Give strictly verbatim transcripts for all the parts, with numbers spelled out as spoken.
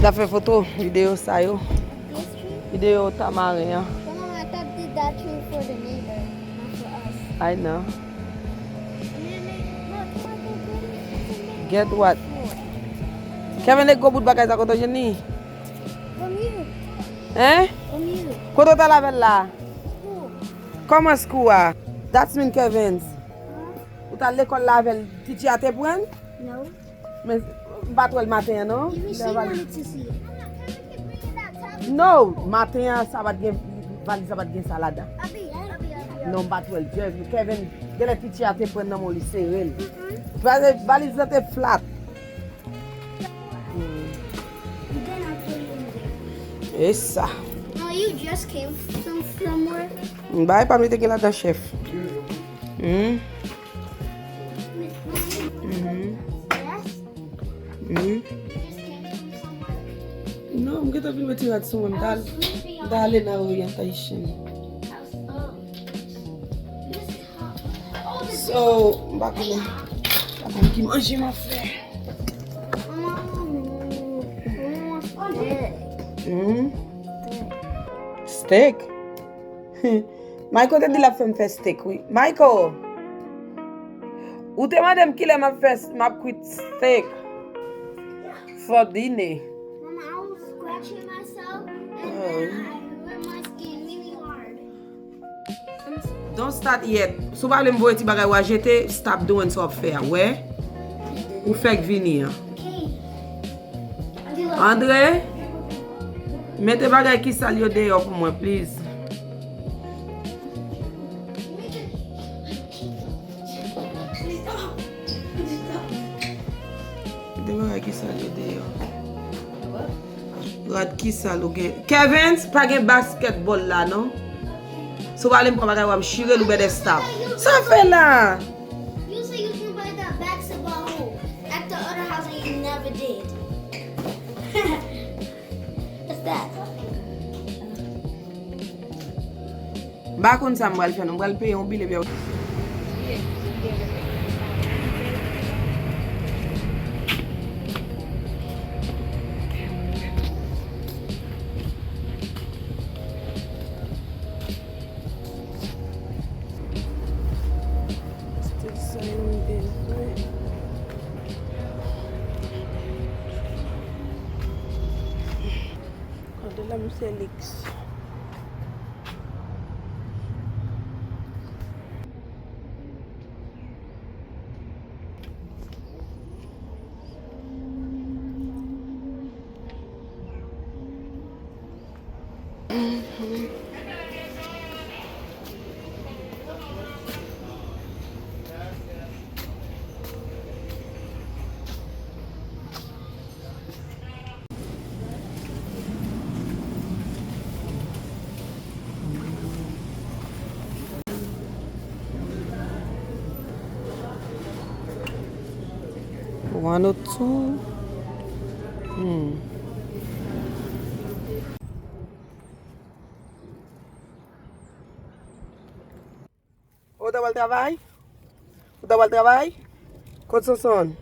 L ap fè foto, videyo sa yo. This tree? Videyo tamaren an. Mama, I thought that, that tree for the neighbor, not for us. I know. And then they, look, look, look, look, it's a mini Get what? Floor. Kevin, e gwo bout bagay sa kote w jwenn li? From you. Hein? From you. Kote w t al avè l la? School. Kòman school a? That's mean Kevin's. Huh? Ou t al lekòl la avè l, teacher a te pran l? No. Men m pa t wè l maten an non. He said he wanted to see it. No, maten an sa pa t gen, valiz la pa t gen sa ladan. Non, m pa t wè l. Just Kevin, genlè teacher a te pran nan men w, li sere l. Valiz, valiz la te flat. Hmm. E sa. No, you just came from somewhere. M bay pa m li te gen ladan chèf. Hmm. Mhm. Mhm. Non, m gentan vin mete rad sou mwen. M ta al, m ta ale nan Orientation. So, m pa konnen. Pa konn ki manje m ap fè. Mhm. Steak? Michael te di l ap fè m fè steak, wi. Michael! Ou te mande m kilè m ap fè, m ap kwit steak for dinner. Mama, I was scratching myself and then I hurt my skin really hard. Don't start yet. Si w pa vle m voye ti bagay w a jete, stop doing sa w ap fè a, wè? Ou fèk vini an. Andre, mete bagay ki sal yo deyò pou mwen, please. Mete bagay ki sal yo deyò. Rad ki sal ou gen. Kevin, pa gen basketball la, non? Si w ale m pran bagay w ap chire l ou better stop. Sa w fè la? You say you can buy that basketball hoop at the other house and you never did. What's that? M pa konn sa m pral fè non. M pral peye yon bil epi ap Still saying this, right? Kande la misye liks. One oh two. Hmm. Ou ta pral travay? Ou ta pral travay? Kot Sonson?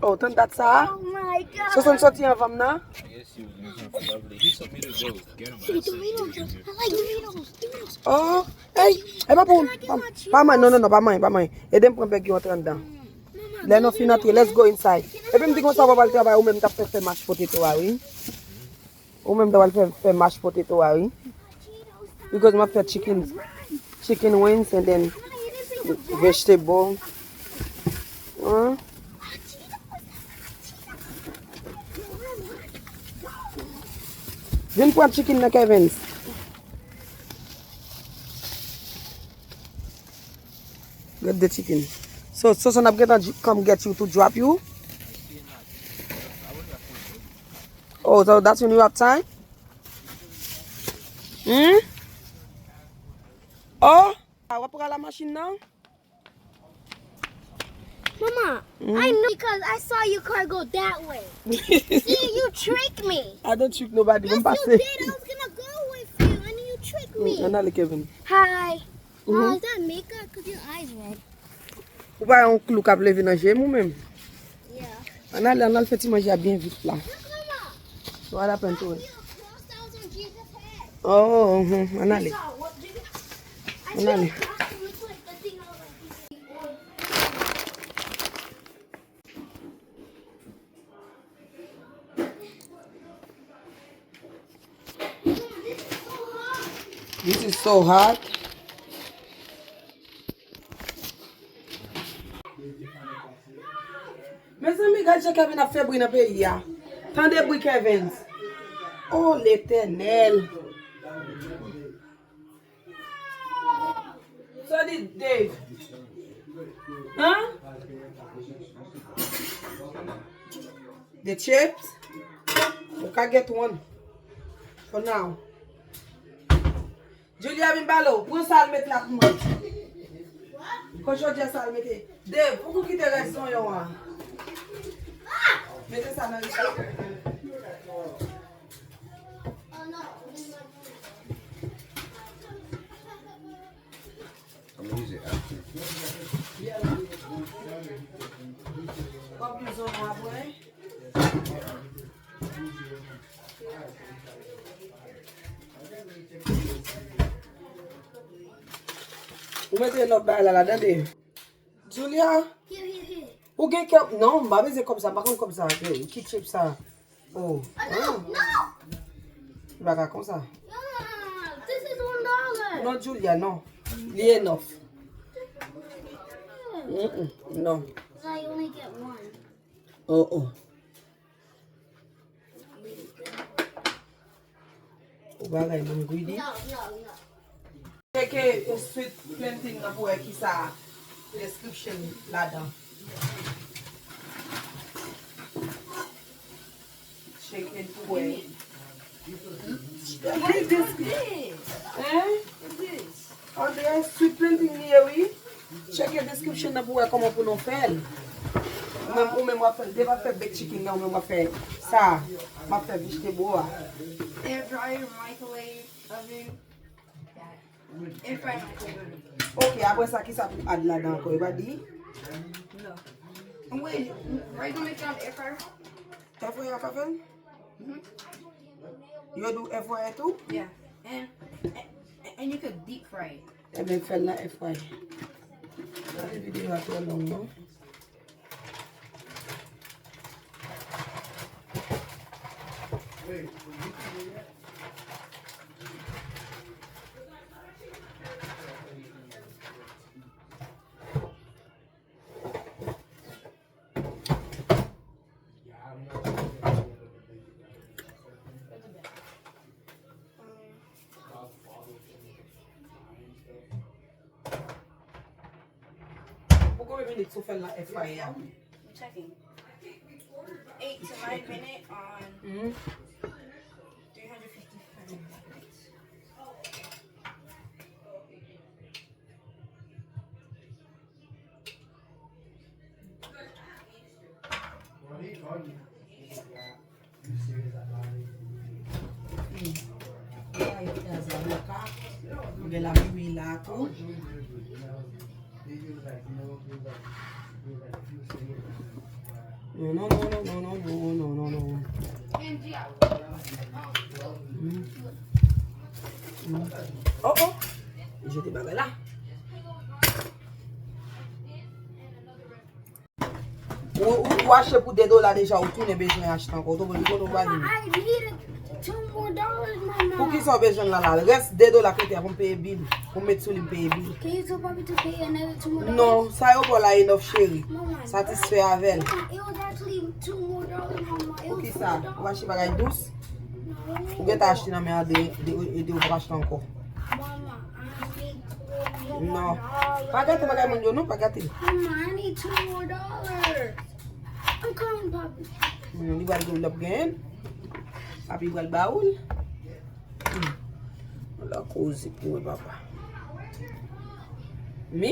Oh, tann dat sa a? Oh my God. Sonson soti anvan m nan? Yes, you, you can probably. He told me to go. Get him. He told me to go. I like tomatoes. Tomatoes. Oh, hey, hey, pa pou, pa, pa manyen, non, non, non, pa manyen, pa manyen. Ede m pran bag yo antre anndan. Lè nou fin antre, let's go inside. Epi m di konsa, ou pa pral travay, ou menm t ap fè, fè mash potato a, wi. Ou menm ta pral fè, fè mash potato a, wi. Because m ap fè chicken, chicken wings and then vegetable. Hein? Vin pran chicken nan, Kevin. Get the chicken. So, so, so n ap gentan come get you to drop you? Oh, so that's when you have time? Hmm? Oh, w ap pran la machin nan? Mama, hmm? I know because I saw your car go that way. See, you tricked me. I don't trick nobody. Yes, you did. I was gonna go with you, and you tricked me. Ann ale, Kevin. Hi. Mhm. Oh, is that makeup? 'Cause your eyes red. Ou pa yon klou k ap leve nan je m ou menm? Yeah. Ann ale, ann al fè ti manje a byen vit la. What happened to it? Oh, mhm, ann ale. Ann ale. This is so hot. Mezanmi, gad jan Kevin ap fè bri nan peyi a. Tande bri Kevin. Oh, Letènèl. Sòdi Dave. Huh? The chips? You can get one for now. Julia vin bale w. Pran sa al mete la pou mwen. Kochòdya sa al mete. Dave, ou kou kite rès zonyon an. Mete sa nan restoran. Kòb nou zonyon apre. Ou mete lòt bagay la ladan de. Julia, ou gen kè, non, m pa bezwen kòb sa, m pa konn kòb sa. Ki chip sa? Oh. Li pa ka konsa. Non, Julia, non. Li enough. Mm-mm, non. Oh, oh. Ou bagay moun greedy. Tcheke Sweet Plantain nan pou wè kisa description ladan. Tcheke pou wè. Read this. Hein? Andrè, Sweet Plantain li ye wi. Tcheke description nan pou wè kòman pou nou fè l. Ou menm, ou menm w ap fè, depi w ap fè baked chicken nan, ou menm w ap fè sa. M ap fè vegetable a. Air fryer, microwave, oven. Air fryer, microwave. Ok, apre sa, kisa pou add ladan ankò? E pa di? No. Wait, are you gonna make it on the air fryer? Air fryer ka fè l? Mm-hmm. You do air fryer too? Yeah. And, and, and you could deep fry it. Ebyen, fè l nan air fryer. Gade videyo a twò long, non? Pou konbyen minit ou fè l nan air fryer a? I'm checking. Eight to nine minute on three hundred fifty Fahrenheit. Mwen gen lapli la tou. Non, non, non. Mm. Mm. Oh, oh. Jete bagay la. Ou, ou, ou achte pou de dola deja, ou tounen bezwen achte ankò. Ou tonbe, ou tonbe. Mama, I need two more dollars, Mama. Poukisa w bezwen l la la? Rès de dola k rete a pou m peye bil. Pou m met sou li, m peye bil. Can you tell Papi to pay another two more dollars? Non, sa yo ba w la enough, cheri. Mama, satisfè avè l. Mama, it was actually two more dollars, Mama. It was four dollars. Poukisa? Ou achte bagay dous? No. Ou gentan achte nan men an de, de, de, ou p ap achte ankò. Mama, I need two more dollars. Non. Pa gate bagay moun yo, non, pa gate. Mama, I need two more dollars. I'm calling Papi. Hmm, li pral gen, l ap genyen. Papi pral ba ou l. Hmm. Ala koze pou mwen, papa. Mi.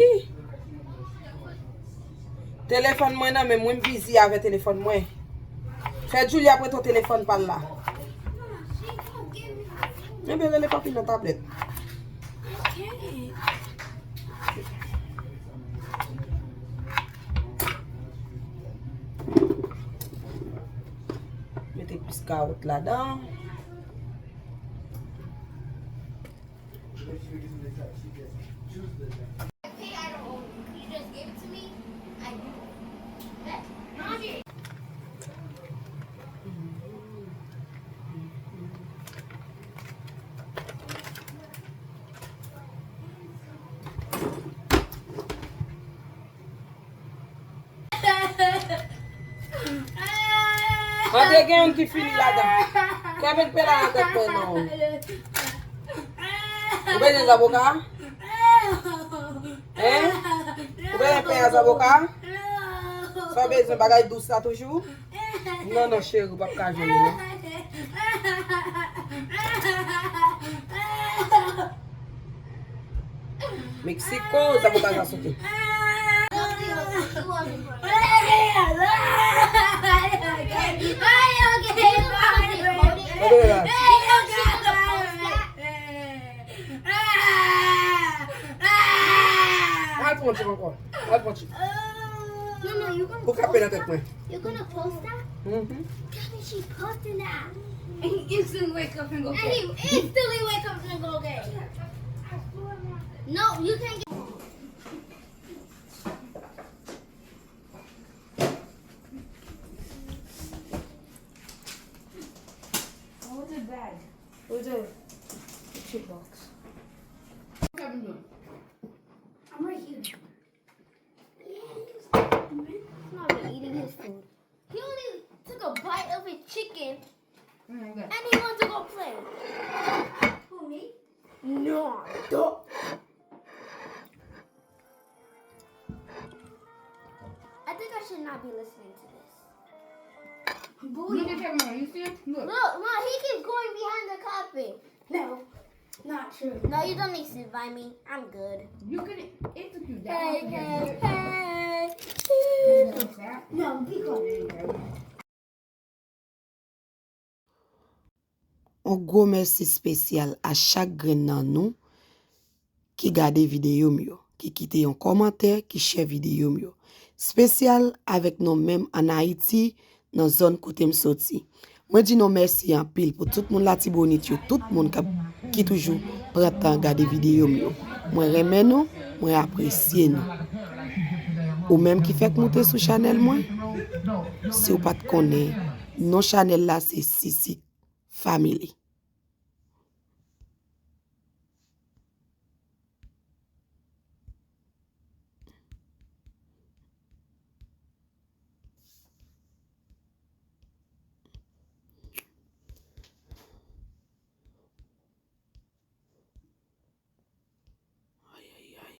Telefòn mwen nan men mwen, m bizi avè telefòn mwen. Fè Julia prete w telefòn pa l la. Ebyen, rele papi nan tablèt. Plis kawòt ladan. Antre, gen youn ki fini ladan. Kevin, pe la nan tèt mwen non. Ou bezwen zaboka? Hein? Ou bezwen pen a zaboka? Sa w bezwen, bagay dous la toujou? Non, non, cheri, ou p ap ka jwenn li non. Mexico, zaboka sa sote. Al pran ti ankò. Al pran ti. No, no, you gonna Ou ka pe nan tèt mwen. You gonna post that? Mhm. Gabby, she posting that. And he instantly wake up and go And he instantly wake up and go get it. No, you can't get Where's the bag? Where's the picture box? What Kevin doing? I'm right here. He's not even eating his food. He only took a bite of his chicken and he went to go play. Who, me? No, don't. I think I should not be listening to this. Look at Kevin, you see him? Look. Look, no, he keeps going behind the carpet. No, not true. No, you don't need to invite me. I'm good. You can execute that. Hey, hey, hey. No, be quiet. On gwo mèsi espesyal a chak grenn nan nou ki gade videyo m yo, ki kite yon kòmantè, ki share videyo m yo. Espesyal avèk nou menm ann Ayiti, nan zòn kote m soti. Mwen di nou mèsi anpil pou tout moun Latibonit yo, tout moun k ap, ki toujou pran tan gade videyo m yo. Mwen renmen nou, mwen apresye nou. Ou menm ki fèk moute sou chanèl mwen, si w pa t konnen, non chanèl la se Sisi Family.